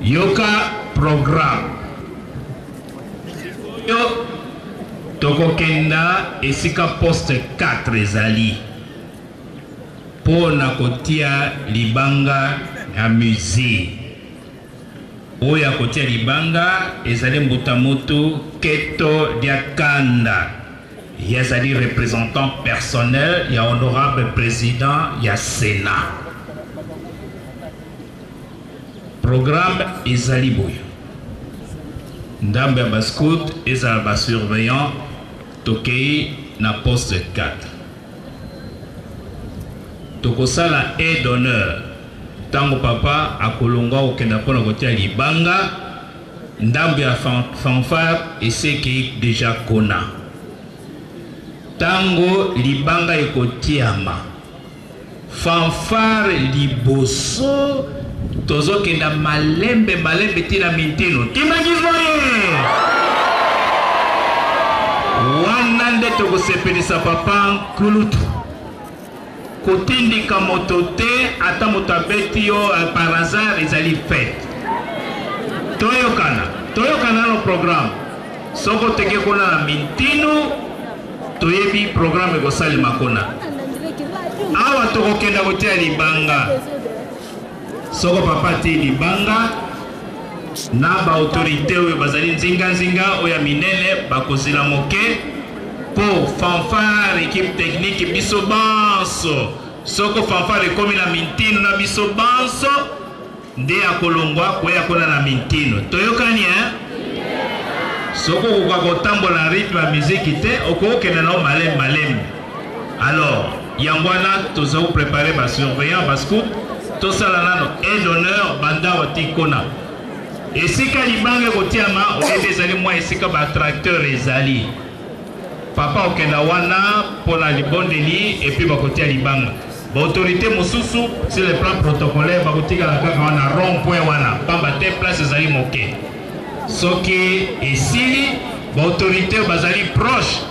Yoka programme. Yo tokokenda esika poste 4 ezali mpo na kotia libanga ya musée. Oyo akotia libanga ezali mbuta mutu Keto dia Kanda. Ye azali representant personnel ya honorable president ya Senat. Programme ezali boye. Ndambo ya ba scout ezala ba surveillant tokei na poste 4. Tokosala haie d'honneur tango papa akolongwa kokenda mpo na kotia libanga. Ndambo ya fanfare esi ekei dejà kona. Tango libanga ekotiama, fanfare liboso, tozokenda malembe malembe ti na Mintino. Kimbanguisme oye! Wana nde tokosepelisa papa nkulutu. Kotindika moto te ata moto abeti yo euh, par hasard ezali fete. Toyokana, toyokana nano programme. Soko teke kuna na Mintinu, toyebi programme ekosalema kuna. Awa tokokenda kotia libanga. Soko papa atii libanga na ba autorite oyo bazali nzinganzinga oyo ya minene bakozela moke mpo fanfare equipe technique biso banso soko fanfare ekomi na mintino na biso banso nde akolongwa koya kuna na mintino toyokani eh? Soki okoka kotambola na rythme ya miziki te, okokende na yo malembe malembe. Alors, yango wana toza ko preparer ba surveillants, ba scout, tosala nano haie d'honneur banda awa ti kuna. Esika libanga ekotiama, oyebi ezali mwa esika ba tracteur ezali. Papa okenda wana pona libondeli et puis bakotia libanga. Ba autorites mosusu sur le plan protocolaire bakotikala kaka wana rond point wana pamba te place ezali moke. Soki esili, ba autorites bazali proche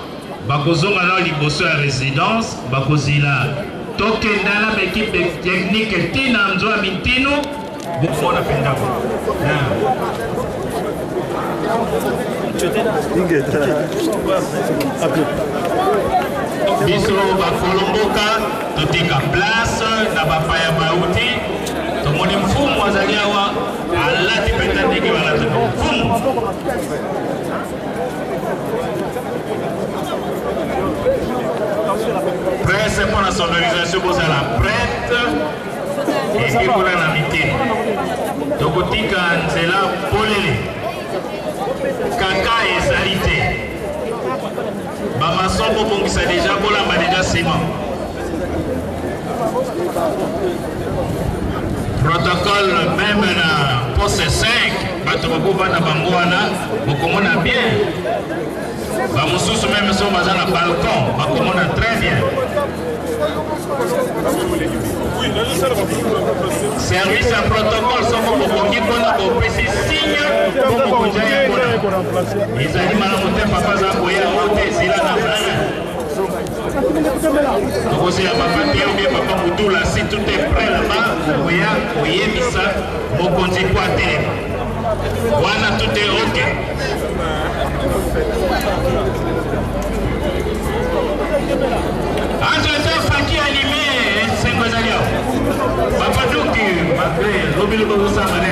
bakozonga nao liboso ya residence bakozila tokenda na ba equipe technique ti na nzwa mintinu bokomona mpe ndako. Biso bakolo mboka totika place na bapaya bauti tomoni mfumu azali awa alati mpenza ndenge balataka mfumu. Presse mpo na sonorisation bozala prête epi kuna na mitema tokotika nzela polele kaka ezali te bamason bobongisa deja bolamba deja ciment protocole meme na poste 5 bato bakovanda bango wana bokomona bien bamosusu meme so baza na balcon bakomona très bien service ya protocole soko bokongi mpona bopesi signe mpo mokonzi aya kuna ezali malamu te papa aza koya o te zela na tokozela papa te obie papa mutula si tout est prêt là-bas okoya koyebisa mokonzi mpo atelema wana tout est ok Entre-temps, Faki animé, esengo ezali awa. Papa Duki, malgré lobi lobi ozosala ne.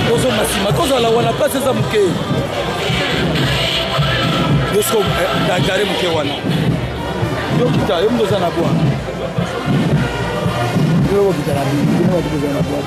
Tozonga nsima, tozala wana, place eza moke. Yo siko gare moke wana, yo kita, yo moto oza na bwa, yo okita na bino bato bozala na bwa.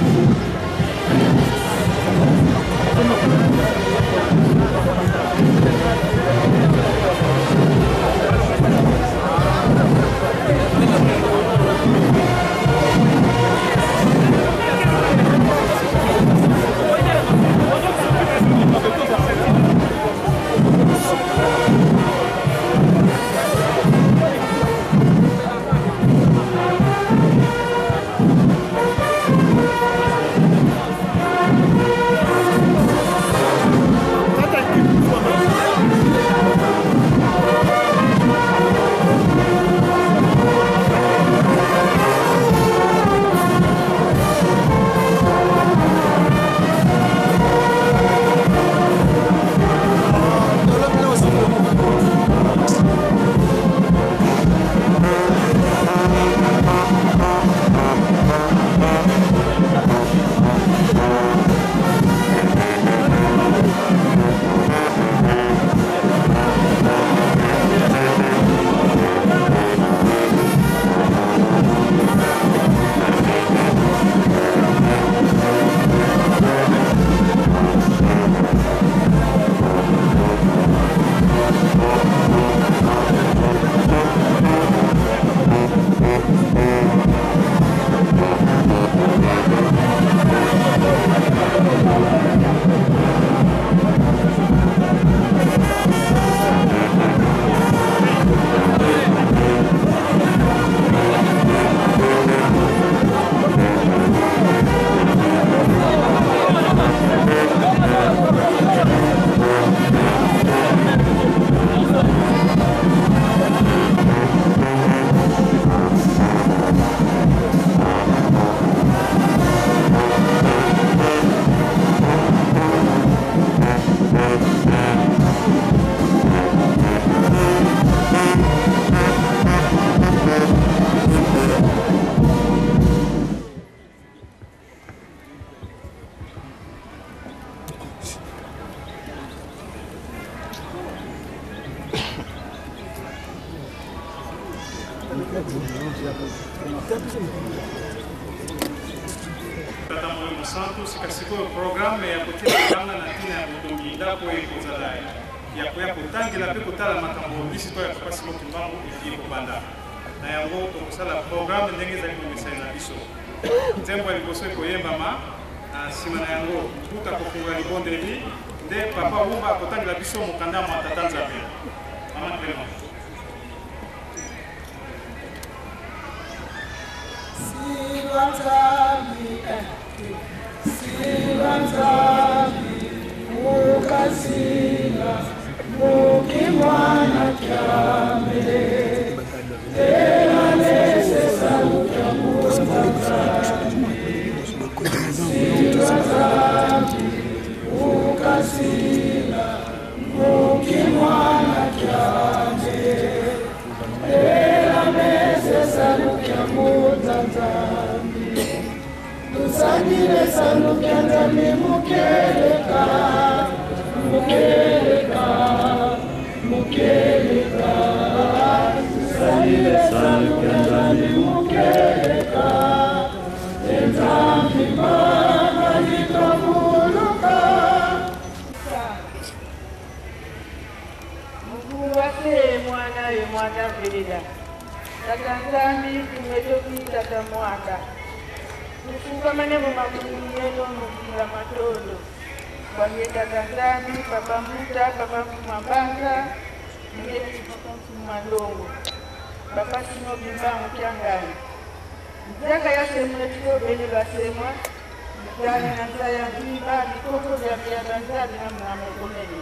Tata Molimo Mosantu, sika sikoyo programme ya kotia libanga na ntina ya botongi ndako ekozala ya koya kotangela mpe kotala makambo lisito ya Papa Simon Kimbangu efi ekobanda. Na yango tokosala programme ndenge ezali komesana na biso. Nzembo ya liboso ekoyembama, na nsima na yango mbuta kofungola libondeli, nde Papa Wumba akotangela biso mokanda mwa Tata Nzambe. Mama Clement. Silwa Nzambi, mukasila mukimwana kyame Silwa Nzambi, mukasila mukimwana kyame Tusangile sanduku ya Nzambi mukeleka, mukeleka, mukeleka. Tusangile sanduku ya Nzambi mukeleka, Nzambi mama litwabuluka. Mukubase mwana ye mwana vilila. Tata Nzambi tumetoki tata mwaka. Tufukamane mu makulu yenu mukula matondo. Bwange Tata Nzambi, Papa Muta, Papa Mabanga, Ngeti Papa Mfumu Malongo, Papa Simon Kimbangu Kiangani. Nzaka ya semwa tiko bene basemwa, Ntana na nzaya nzimba, bikoko bya bya banzabi na mwana komene.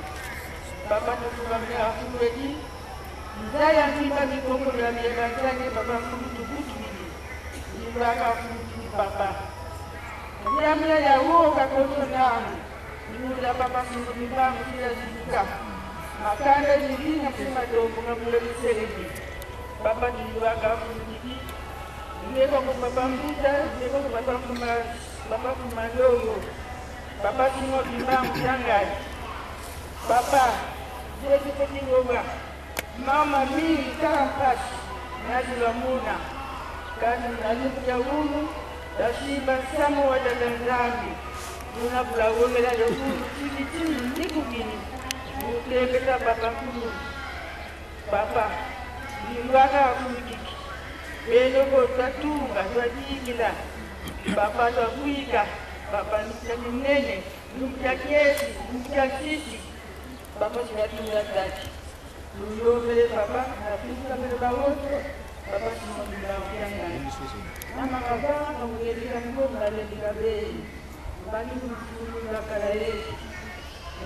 Papa tokubamya afulwedi, Nzaya nzimba bikoko bya bya banzabi papa mfumu tukutu bidi. Nzimba afulwedi papa. Yamya ya woka koto namu. Nula papa mfumu Kimbangu kila zibuka. Makanda jibina mfuma dombo ngabula biseledi. Papa nzimba afulwedi. Ndeko ko papa Mbuta, ndeko ko papa Mfuma, papa Mfuma Longo, papa Simon Kimbangu Kiangani, papa Jesu Petit mama mingi kaka mpasi nazilwa muna kasi nazikuya ulu tasimba nsamu wa tata Nzambi muna bulawomela lokulu tikitini ndikukini mutembela papa Mfumu papa lilwaka akumikiki beloko twatunga twajikila papa twakwika papa lukuta kinene lukuta kiesi lukuta sisi papa twatunga tati luyomele papa nakuika mbele bawoto papa simobimbakiangani namakabanga mulelika ngombalelika bei bani kumfululakala yesu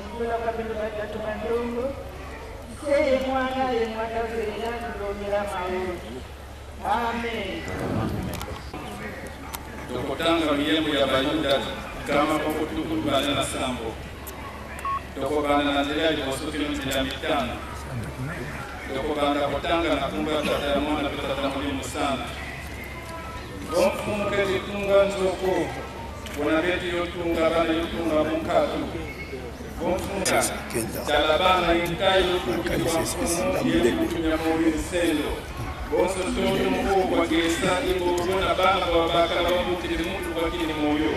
mvula kabelo batatu mandongo seye mwana ye mwana velela ndilomela mawoto. Amen. Tokotanga miyembo ya Bayuda kama moko tuku mibale na sambo. Tokobanda na nzela ya liboso kino nzela ya mitano. Tokobanda kotanga na kombo ya Tata ya Mwana mpe Tata Molimo Santu. Bomfumu keti tunga nzoko bona beti yotunga bana yotunga bonkatu. Bomfunga tala bana inkai yokutu kwa mfumu yekutu nyamoyo nsendo. Bonso toto mkuu kwa gesa ibo na bana babaka babukile mutu kwa kini moyo.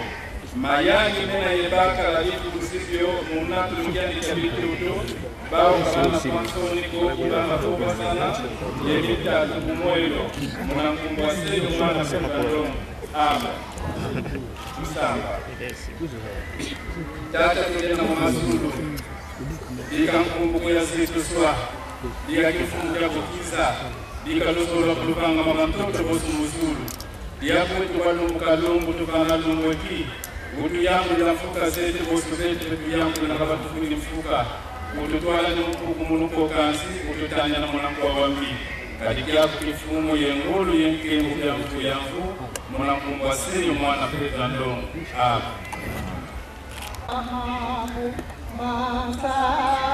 Mayangi mena yebaka la bitu kusifyo munatu mjani cha bituto bao kabana kwa nsoni ko ibama kubwa sana yebita tukumoyo munankumbwa selo mwana mkandongo. Ama Msamba Tata tujena mwazulu Dikankumbuko ya zitu swa Dikakifungu ya kukiza Dikaluzola kulupanga mabamtoto bosu muzulu Diakwetu walumbu kalumbu tukana lumweki Utu yangu ya mfuka zete bosu zete betu yangu na kabatufungi mfuka Ututwala ni mpuku munuko kansi ututanya na mwanangu wa wami Kadikia kifumu yengulu yenkembu ya mtu yangu Mwanangu wa siri mwana Pedro Ndongo. Amen. Ahamu masaya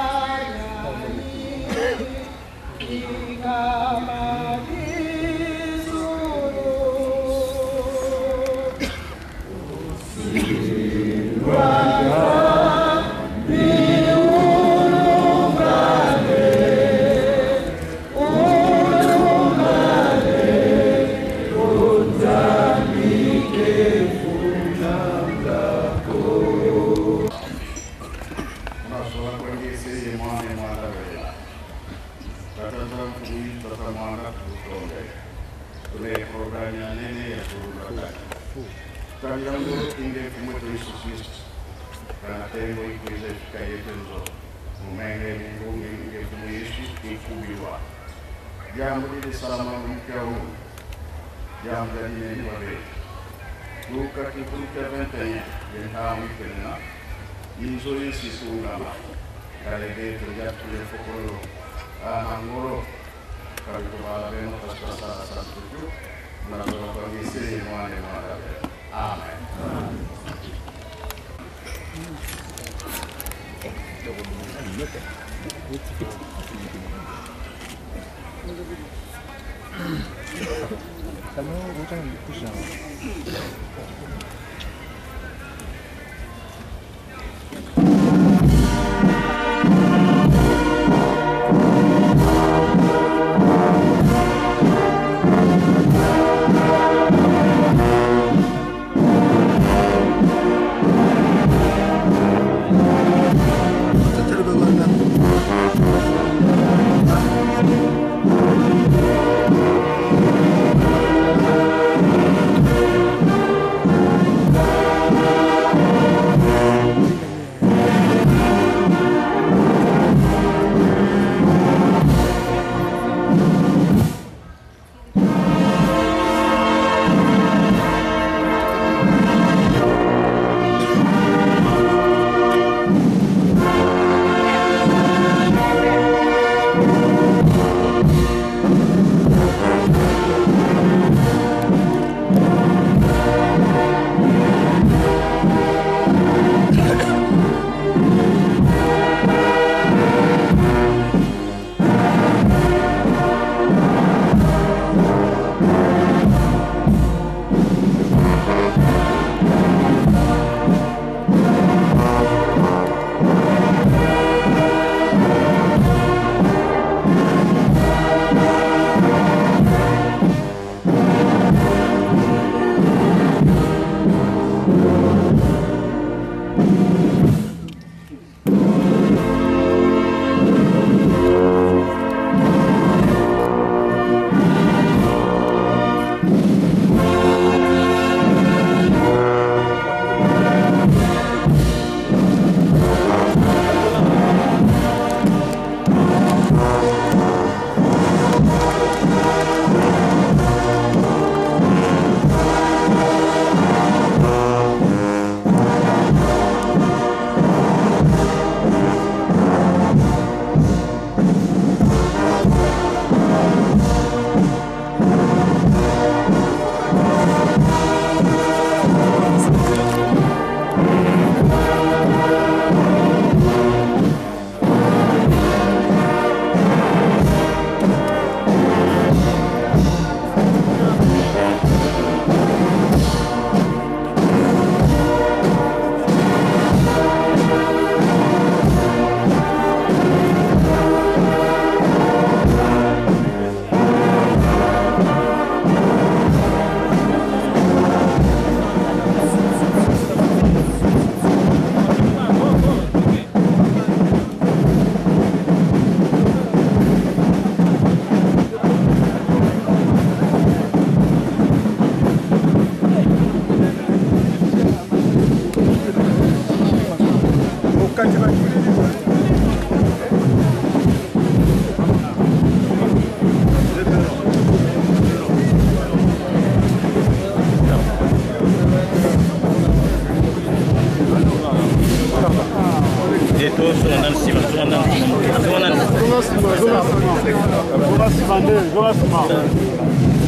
Zonga nsima.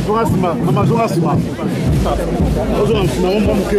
Zonga nsima. Mama zonga nsima. Ozonga nsima mwa moke.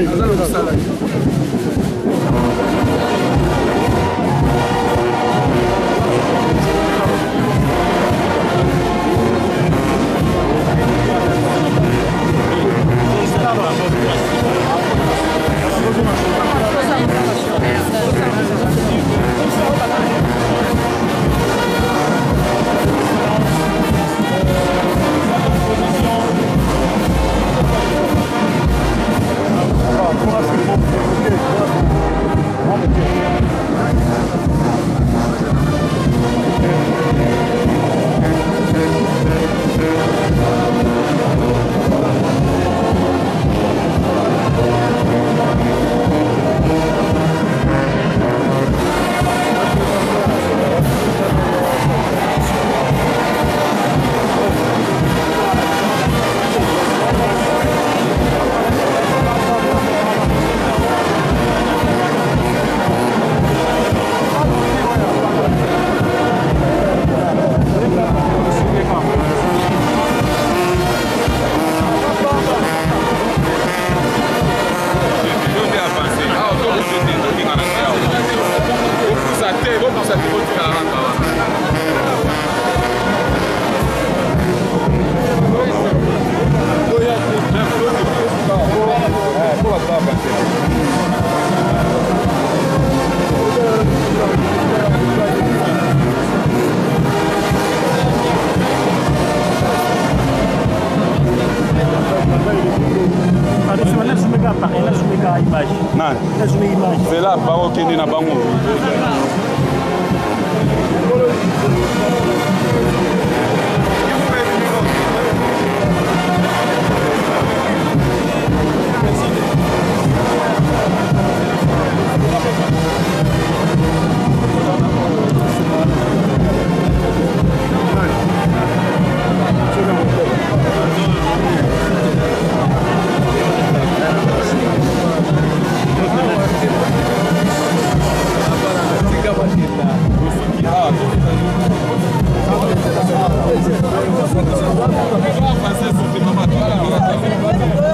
Nzela bakokende na bango.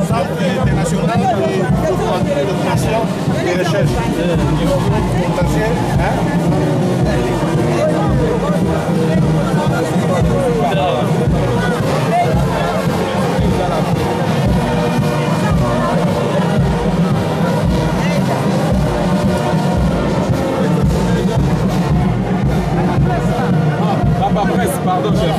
Centre international de documentation et recherche. Papa presse, pardon chef.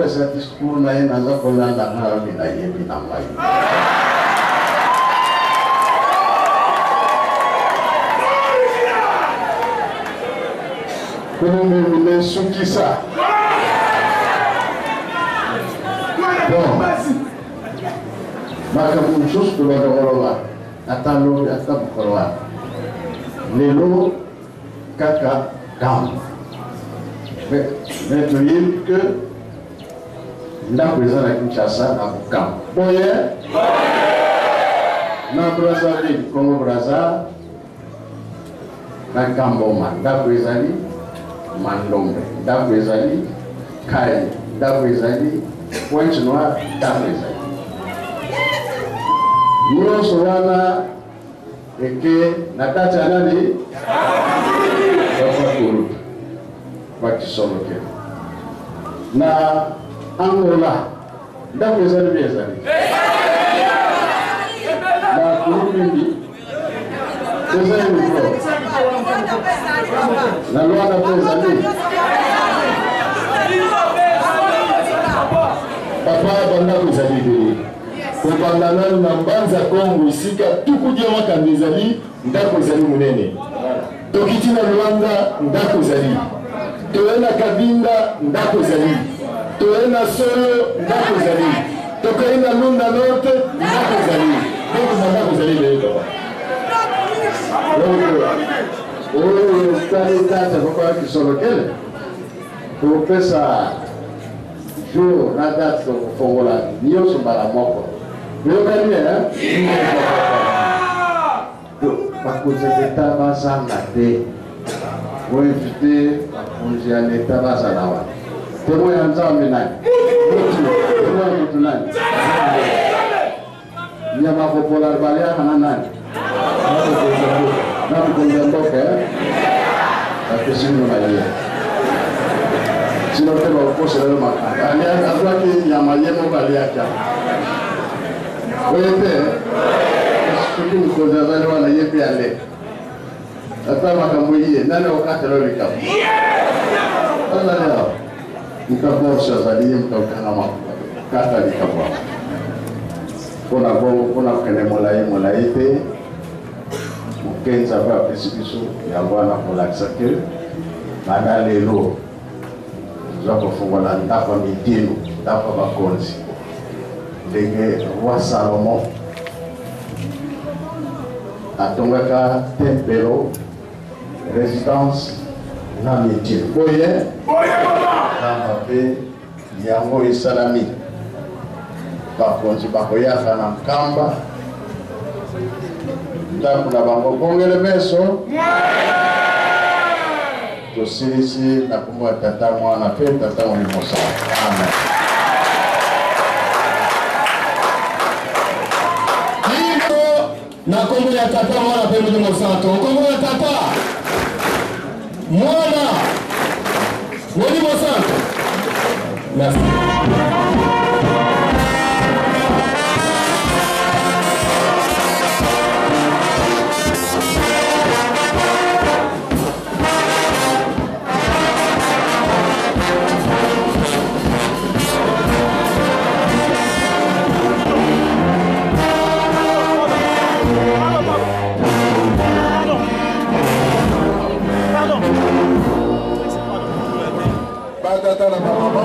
Azopesa discours na ye, naza kolanda, nga nalobi nayebi na ngai. Kulumbi sukisa. Bon, makambo mosusu tobanda koloba ata lobi, ata mokolo wana. Lelo kaka kambo, mais toyebi ke ndako eza na Kinshasa, na Bukambo boye, na Brazzaville, Congo Brazza, na Kamboma ndako ezali, Mandombe ndako ezali, Kai ndako ezali, Pointe Noire ndako ezali. Nyonso wana eke na kati ya nani? Papa Kulutu Bakisolokele. Na Angola ndako ezali mpe ezali na Kulumindi, ezali micro na Lwanda mpe ezali. Papa, bandako ezali ebele. Kobanda nanu na Mbanza Kongo, esika tukudia makambo ezali, ndako ezali monene. Tokiti na Lwanda, ndako ezali. Toye na Kabinda, ndako ezali. Toye na Solo, ndako ezali. Tokei na Lunda Norte, ndako ezali. Donc bandako ezali ebele, papa. Donc oyo etali tata papa Kisolokele, kopesa jour na date, tokofongola nyonso mbala moko. Boyokani? Bakonzi ya leta bazanga te. Boinvite bakonzi ya leta bazala wana. Témoin ya Nzambe nani? Témoin ya motu nani? Nyama kopola baliaka na nani? Na mokonzi ya mboka. Bapesi bino na ye, sino te bakokosela yo makambo. Azwaki nyama ye moko, aliaki oye te. Soki mokonzi azali wana, ye mpe ale ata makambo ye nani okatela yo likambo azali awa. Moto borse azali, ye moto akangama kata likambo awa. Mpona bongo, mpona kokende molai molai te, moke Nzambe apesi biso yango wana kolakisa ke banda lelo toza kofungola ndako ya mitino, ndako ya bakonzi, ndenge roi Salomon atongaka tempelo, résidence na mitino boye. Kamba mpe yango esalami, bakonzi bakoyaka na Nkamba, ndako na bango bongele meso. Tosilisi na kombo ya Tata, Mwana mpe Tata Molimo Santo. Amen. Na nkombo ya Tata, Mwana mpe Molimo Santo. Nkombo ya Tata, Mwana, Molimo Santo. Merci. Batata na bamama.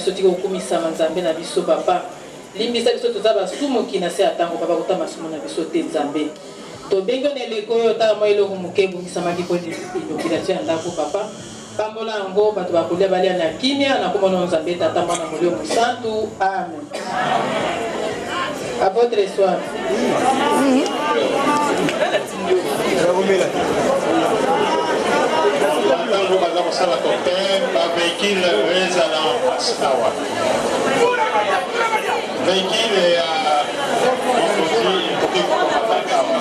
biso, tika okumisama Nzambe na biso Papa. Limbisa biso toza basumuki na se ya ntango Papa, kota masumu na biso te Nzambe. Tobengi yo na eleko oyo, tala mwa eloko moke ebongisamaki mpo inauguration ya ndako Papa. Pambola yango, bato bakolia balia na kimia na kombo na Nzambe Tata, Mwana, Molimo Mosantu. Amen. À votre soir. Ntango baza kosala cocktail, bavéhicule ezala en face awa. Véhicule ya mokonzi ekoki kokoma awa.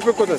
Yo mpe kota.